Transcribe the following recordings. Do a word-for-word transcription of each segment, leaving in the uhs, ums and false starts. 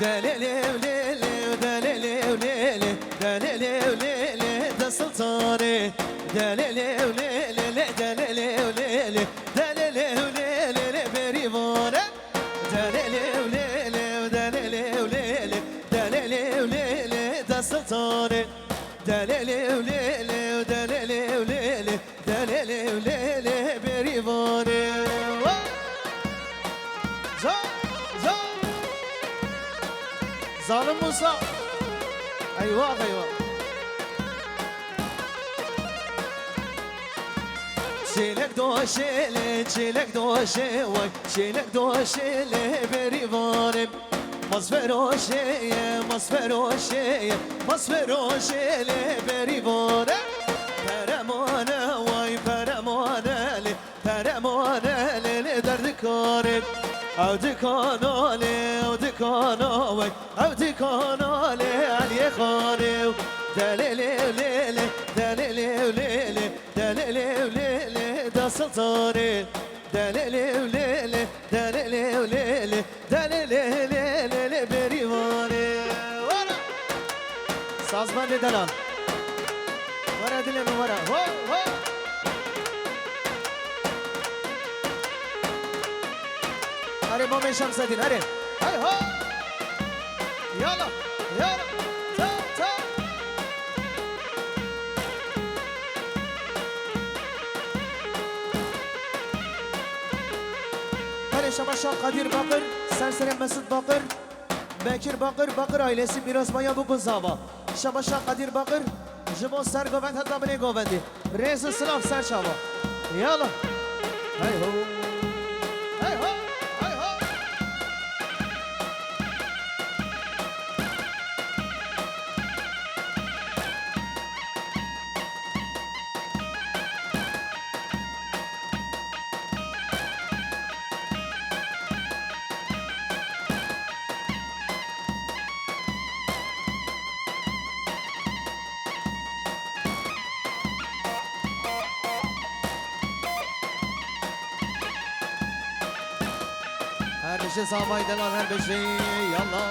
Delelê û lêlê û delelê û lêlê, delelê û lêlê de Sultanê. Delelê û lêlê lê, delelê û lêlê, delelê û lêlê lê Berîvanê. Delelê û lêlê û delelê û lêlê, delelê û lêlê de Sultanê. Delelê û lêlê û delelê û lêlê, delelê û lêlê Berîvanê. Wa! Za, za. Zalim Musa. Eyvah, eyvah. Çêlek doşê lê, çêlek doşê, way, çêlek doşê lê Berîvanê. Masveroşê ye, masveroşê ye, masveroşê lê Berîvanê. Peremane, way, peremane lê, peremane lê, lê derdikane. Ew dikana lê, ew dikana, way, ew dikana lê Eliyê Xanê. Delelê lê lê, delelê lê lê, delelê lê lê da Sultanê. Delelê lê lê, delelê lê lê, delelê lê lê lê Berîvanê. Wara! Sazbendê delal. Wara dilê min wara. Ho, ho! Erê Mamê Şemsedîn, erê. Hey ho! Yala, yala. Ta, ta. Belê, şabaşa Kadir Bakır, ser serê Mesut Bakır, Bekir Bakır, Bakır ailesi mirasmaya bû ku zava. Şabaşa Kadir Bakır, ji bo ser govend heta binê govendê. Rêz û silav ser çava. Yala. Hey ho. Hey ho. Hey ho. Her bijî zavayê delal, her bijî, yallah.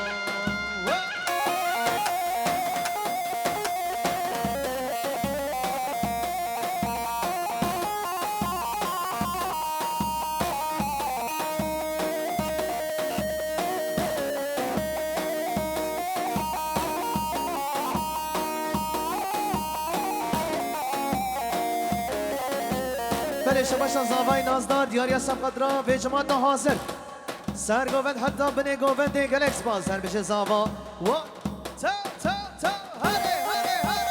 Belê, şebaşa zavayê nazdar, diyariya sefqet ra vê cemata hazir. Ser govend heta binê govendê gelek spas, her bijî zava. Wa, ta, ta, ta, hare, hare, hare.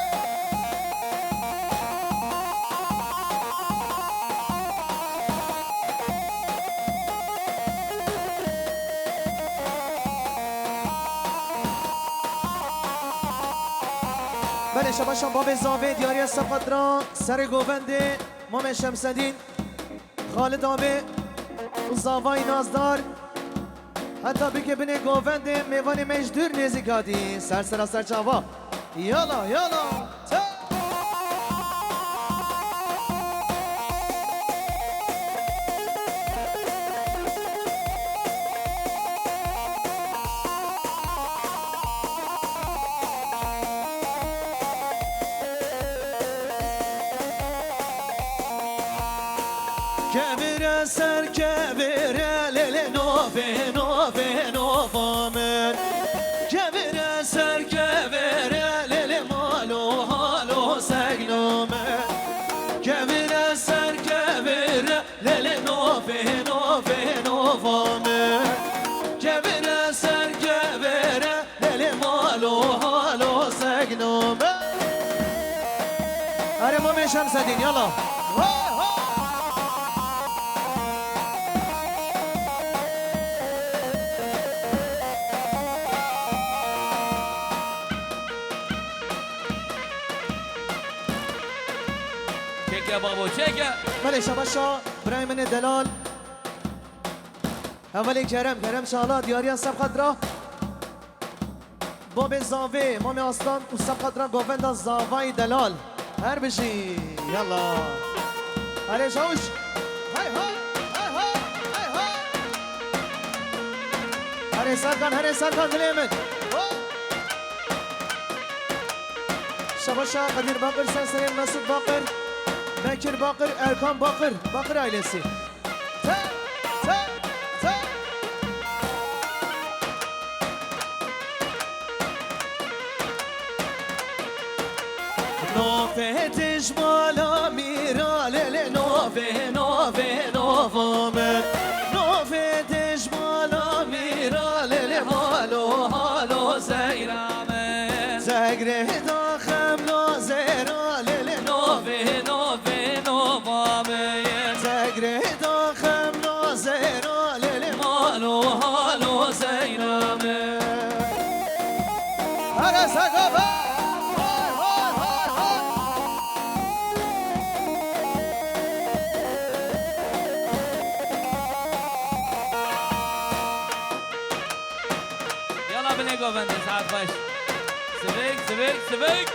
Belê, şebaşa babê zavê diyariya sefqet ra serê govendê Mamê Şemsedîn, Xalid Amê û zavayî nazdar. Heta bike binê govendê mêvanê me ji dûr nêzîk hatî. Ser sera ser çava. Yala, yala. Ta. Kevire ser kevire, lê lê novê, novê, nova min. Kevire ser kevire, lê lê malo, halo segno min. Kevire ser kevire, lê lê novê, novê, nova min. Kevire ser kevire, lê lê malo, halo segno min. Erê Mamê Şemsedîn, yala. Çeke babo, çeke. Belê, şebaşa birayê min ê delal. Hevalê Kerem, Kerem Çala, diyariya sefqet ra. Babê zavê, Mamê Aslan û sefqet ra govenda zavayî delal. Her bijî, yallah. Erê Şawş. Hey ho, hey ho, hey ho. Serkan, herê Serkan dilê min. Şabaşa Kadir Bakır, Serserê Mesut Bakır, Bekir Bakır, Erkan Bakır, Bakır ailesi. Te, te, te. Navê dijmala mîra lê lê, navê, navê, nava me. Navê dijmala mîra lê lê, halo, halo Zeyra me. Zegrê da xemla Zeyra lê lê, navê, navê, nava me. Zegrê da xemla Zeyra lê lê, halo, halo Zeyra me. Hare sego be! Hay, hay, hay, hay! Yala binê govendê, saet xweş. Sivik, sivik, sivik.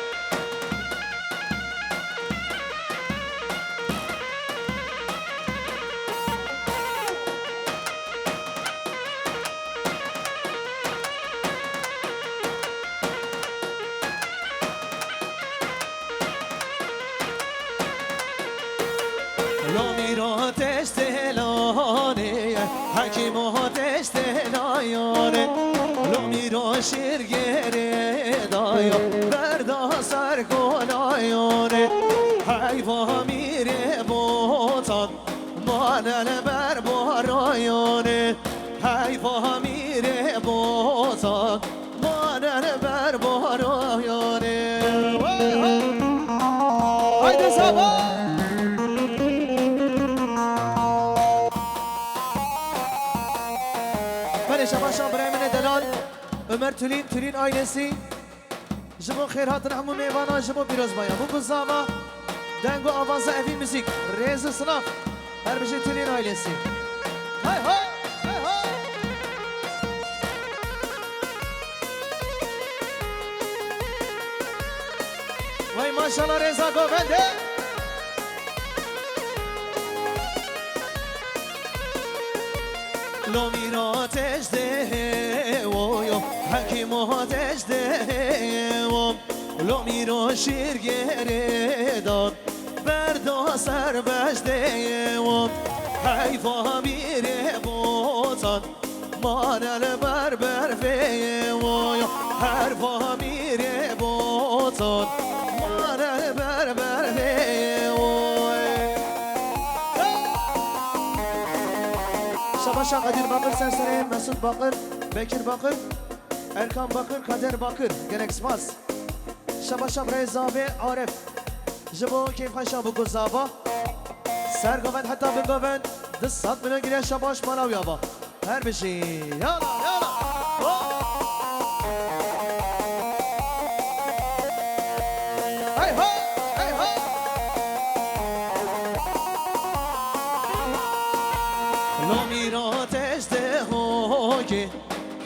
Lomîro testê lanê, hekîmo testê layonê. Lomîro şîrgêrê dayo, berda ser kolayonê. Heyva mîrê botan, mane li ber baroyonê. Heyva mîrê botan, mane li ber baroyonê. Haydi Saba! Belê, şabaşan birayê min ê delal, Ömer Tülin, Tülin ailesi. Ji bo xêrhatina hemû mêvanan, ji bo pîrozbaya. Bû ku zava, deng û avaza evî muzîk, rêz û silav. Her bijî Tülin ailesi. Hay ho, hay ho. Vay maşallah rêza govendê. Lomîro tecdê wo yo, hekîmo tecdê wo. Lomîro şîrgêrê dan, berda ser beşdê wo. Heyva mîrê botan, mane li ber berfê wo yo. Herva mîrê botan, mane li ber berfê wo. Şabaşa Kadir Bakır, Serserê Mesut Bakır, Bekir Bakır, Erkan Bakır, Kader Bakır. Gelek spas. Şabaşa birayê Zavê Arif. Ji bo kêfxweşa bû ku zava. Ser govend heta bin govend. Du sed milyon giriya şabaş mala wî ava. Her bijî. Yala, yala. Ho! Hey ho, hey ho. Lomîro tecdê hokê.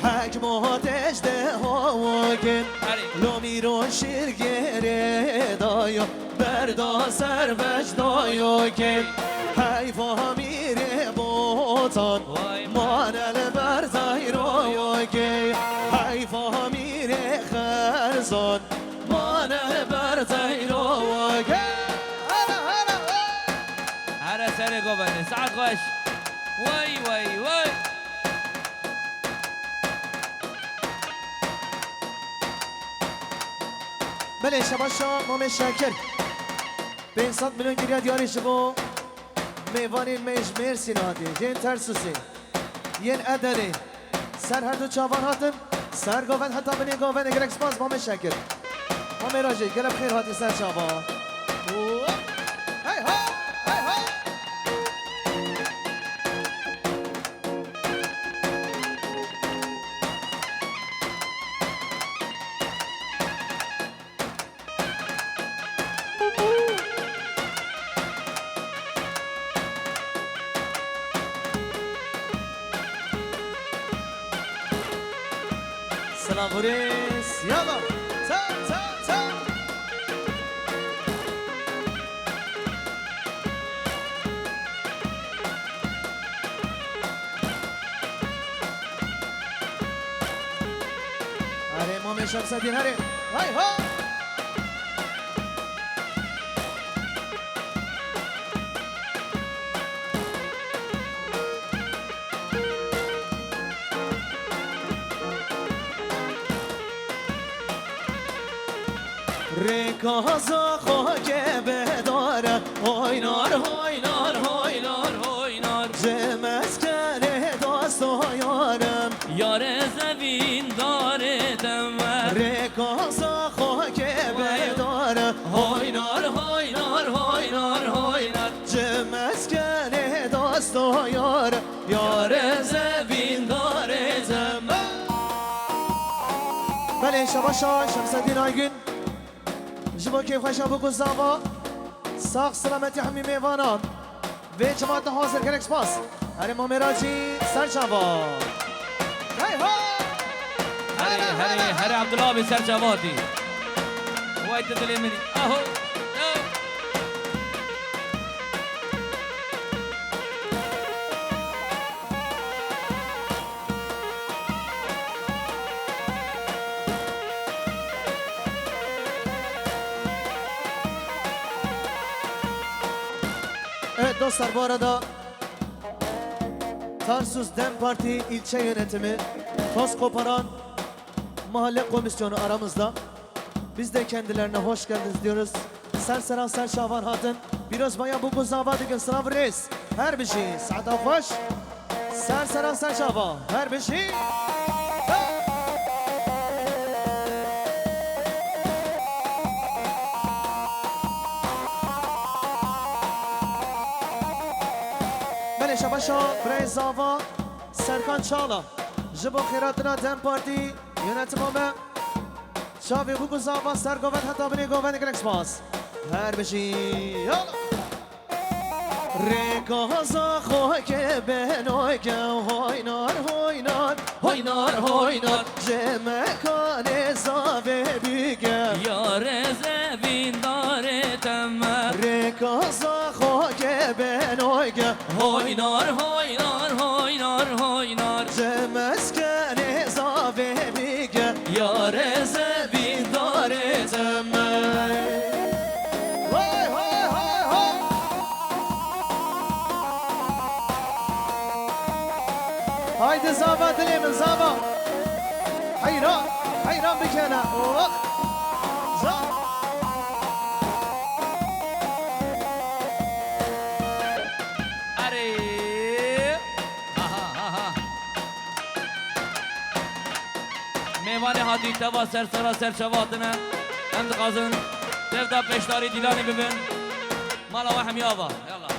Hekmo tecdê hokê. Erê. Lomîro şîrgêrê dayo, berda ser beş dayo kê. Heyva mîrê botan, vay, mane li ber zayro kê. Heyva mîrê xerzan, mane li ber zayro kê. Hele, hele, hey! Here serê govendê, saet xweş. Vay, vay, vay! Belê, şebaşa Mamê Şakir. Pênc sed milyon giriya diyarî ji bo mêvanên me ji Mêrsîn hatî, yên Tersûsê, yên Edenê. Ser her du çavan hatin, ser govend heta binê govendê. Gelek spas Mamê Şakir. Mamê Rajê, gelek xêr hatî ser çava. Hey ho, hey ho. Selam Boris. Yalla. Çal, çal, çal. Mamê Şemsedîn herê. Hay ho! Rêkaza xakê bedare, haynar, haynar, haynar, haynar. Ji meskenê dosto yarim. Yare zevîn darê deme. Rêkaza xakê bedare. Haynar, haynar, haynar, haynar. Ji meskenê dosto yarim. Yare zevîn darê deme. Belê, şabaşa Şemseddîn Aygün. Ji bo kêfxweşa bûk û zava, sax selametî hemî mêvanan. Vê cematin hazir, gelek spas. Herê Mamê Racî, ser çava. Hey ho! Herê, herê, herê Abdullah abi, ser çava hatî. Way tu dilê min î. Aho! Yo! Evet dostlar, bu arada Tarsus DEM Parti ilçe yönetimi, Toz Koparan mahalle komisyonu aramızda. Biz de kendilerine hoş geldiniz diyoruz. Ser seran ser çavan hatin. Pîrozbaya bûk û zava dikin, silav rêz. Her bijî, saeta xweş. Ser seran ser çava, her bijî. Belê şabaşa birayê zava Serkan Çağla. Ji bo xêratina DEM Parti yönetima me. Çavê bûk û zava ser govend heta binê govend, gelek spas. Her bijî. Yala. Rêkaza xakê benoyke, haynar, haynar, haynar, haynar. Ji mekanê zavê bîke. Yare zevîn darê teme. Rêkaza xakê benoyke. Haynar, haynar, haynar, haynar. Ji meskenê zavê bîke. Yare zevîn darê teme. Hay, hay, hay, hay. Haydi zava dilê min, zava. Heyran, heyran bikene. Oh. Za- Erê. Aha, aha. Mêvanê hatî teva ser sera ser çava hatine. Em dixwazin tev de beşdarî dîlanê bibin. Mala we hemiya va. Yallah.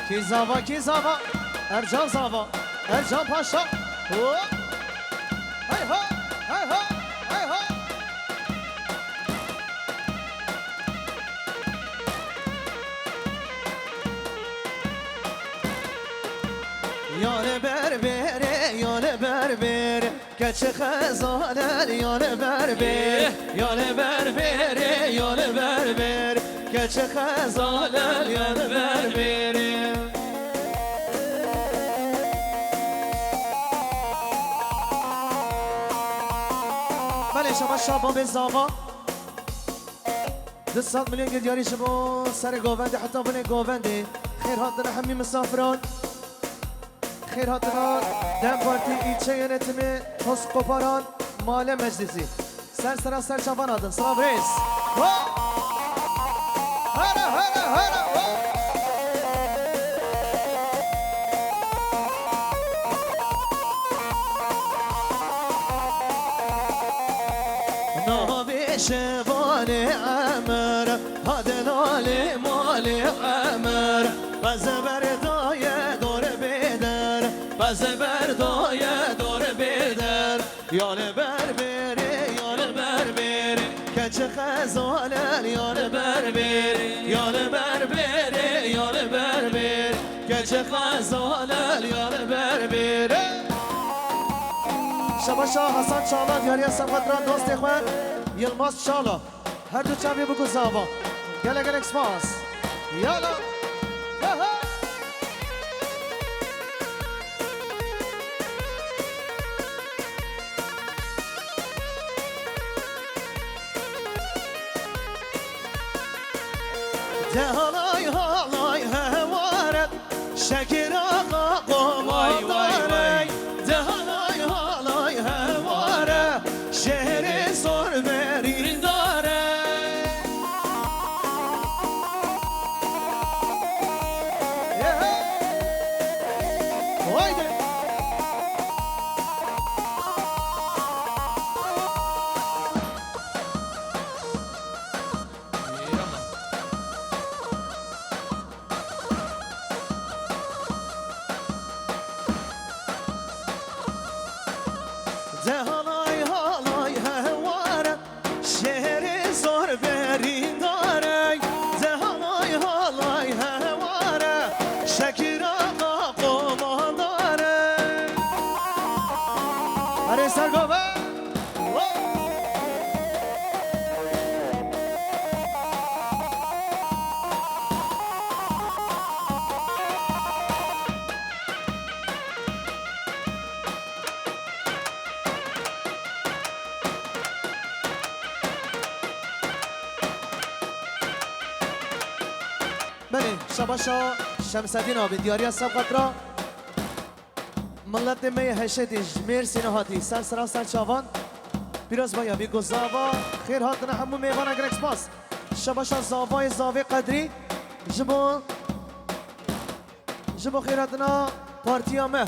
Kî zava, kî zava? Ercan zava. Ercan Paşa. Ho! Hey ho! Hey ho! Hey ho! Yane berbere, yane berbere. Keçi xezalel yane berbere, yane berbere, yane berbere. Keçi xezalel yane berbere. Belê şaba şaba bê zava. Du sed milyon giryarî ji bo serê govendê heta binê govendê. Xêr hatina hemî misafiran. Xêr hatina DEM Partî îlçe yönetimi Toz Koparan Male Meclisi. Ser sera ser çavan hatin. Silav rêz. Ho! Here, here, here, ho! Navê şevalê Emir, hadi nalê malê Emir. Pez berdaye dor bêder, pez berdaye dor bêder. Yale berbere, yale berbere. Çi xezalel ya li ber bêrê, ya li ber bêrê, ya li ber bêrê. Keçi xezalel ya li ber bêrê. Şebaşa Hasan Çala diyariya ser xwe dira dostê xwe Yilmaz Çala. Her du çavê biku zava. Gelek gelek spas. Yala. Aha. De halay halay heware, Şekir axa qomandar ey. De halay halay heware, şehrê zor berîndar ey. Haydi. De halay halay heware, şehrê zor berîndar ey. De halay halay heware, Şekir axa qomandar ey. Erê ser gava. Belê, şebaşa Şemsedîn abi, diyariya Sevqat ra. Miletê me yê Heşetê ji Mêrsînê hatî ser sera ser çavan. Pîroz baya bî ku zava. Xêr hatine hemû mêvana, gelek spas. Şebaşa zavayê zavê qedrî ji bo, ji bo xêr hatina partiya me.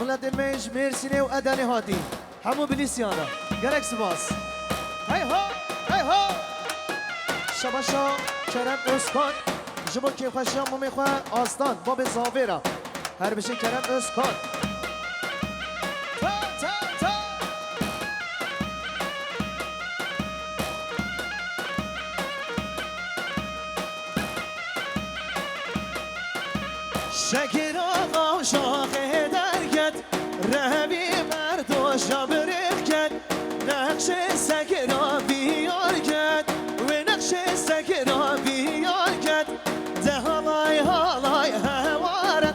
Miletê me ji Mêrsînê û Edenê hatî. Hemû bilîsiyan re. Gelek spas. Hey ho! Hey ho! Şebaşa Kerem Özkan ji bo kêfxweşiya mamê xwe Aslan, babê zavê re. Her bijî Kerem Özkan. Ta, ta, ta! Şekira qawşaxê derket, rehbî merdoşa birêv ket, nexşê sekira biyar ket, wê nexşê sekira biyar ket, de halay halay heware,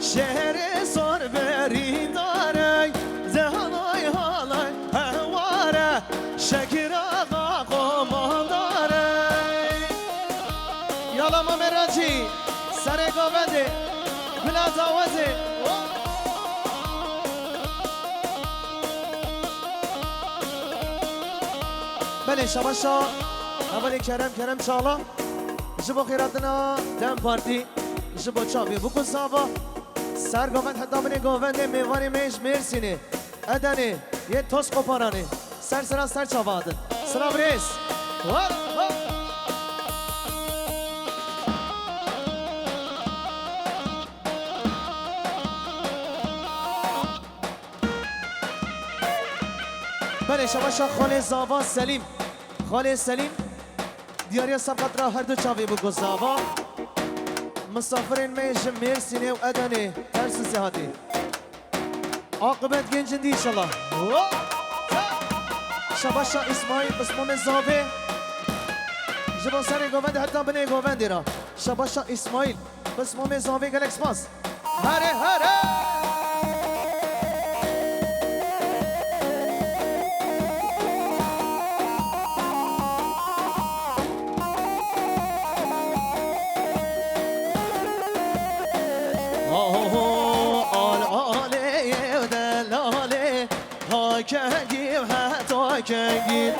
şehrê zor berîndar ey, de halay halay heware, şekira qomandar ey. Yala Mamê Racî, serê govendê, bila dawezê. Belê, şabaşa hevalê Kerem, Kerem Çala. Ji bo xêratina DEM Partî, ji bo çavê biku zava. Ser govend heta binê govendê mêvanê me ji Mêrsînê. Edenê, yê toz qoparanê. Ser sera ser çava hatin. Silav rêz. Hop, hop. Belê, şabaşa xalê zava Selîm. Xalê Selîm, diyariya Serqat ra her du çavê biku zava. Misafirên me ji Mêrsînê û Edenê, Tersisê hatî. Aqibet gên cindî inşallah. Şabaşa Îsmaîl, pismamê zavê. Ji bo serê govendê heta binê govendê ra. Şabaşa Îsmaîl, pismamê zavê, gelek spas. Here, here! Oho, al alê delalê, ha kengî heta kengî.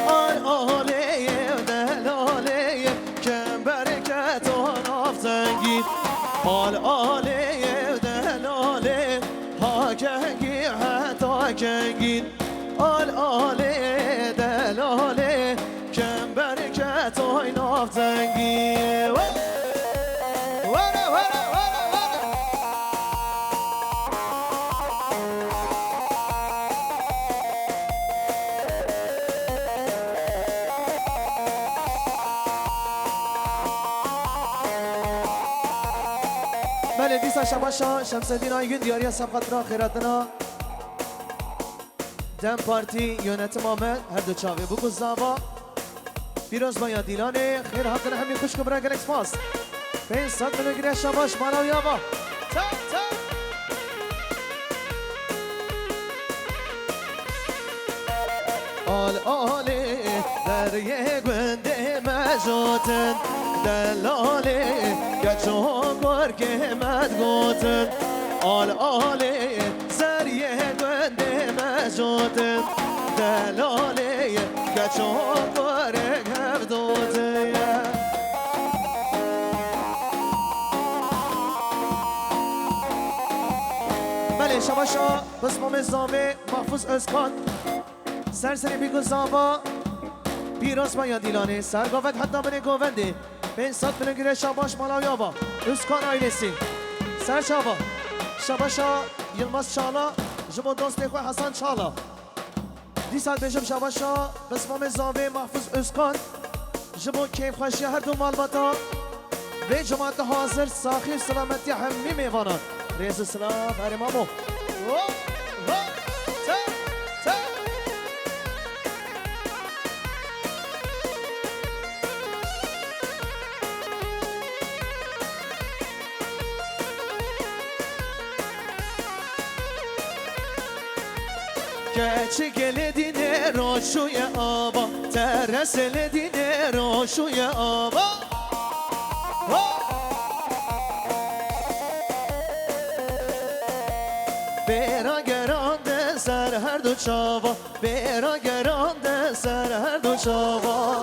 Al alê delalê, kember keto nav tengî. Al alê delalê, ha kengî heta kengî. Al alê delalê, kember ketoy nav tengî. Were, were, were, were, were. Şabaşa Şemsedîn Aygün diyariya ser xatira xêratina DEM Partî yönetima me her du çavê bû ku zava. Pîrozbaya Dîlanê, xêr hatin hemî xwişk û bira, gelek spas. Pênc sed milyon gire şabaş mala wî ava. Ta, ta. Al alê deriyê gundê me jotin, delalê keço gorgê me digotin. Al alê zeriyê gundê me jotin, delalê keço gorek hevdotiye. Belê, şabaşa pismamê zavê Mahfuz Özkan. Ser serê bî ku zava Pîrozbaya Dîlanê, ser gavek heta binê govendê. Pênc sed milyon gire şabaş mala wî ava. Özkan ailesi. Ser çava. Şabaşa Yilmaz Çağla ji bo dostê xwe Hasan Çağla. Dîsa dibêjim şabaşa pismamê zavê Mahfuz Özkan ji bo kêfxweşiya her du malbata. Vê cemaate hazir, saxî û selametiya hemî mêvanan. Rêz û silav, herê mamo. Ho, ho, te, te. Keçikê lê dînê roşûye ava, teresê lê dînê roşûye ava. Ho! Bêra geran de ser her du çava, bêra geran de ser her du çava.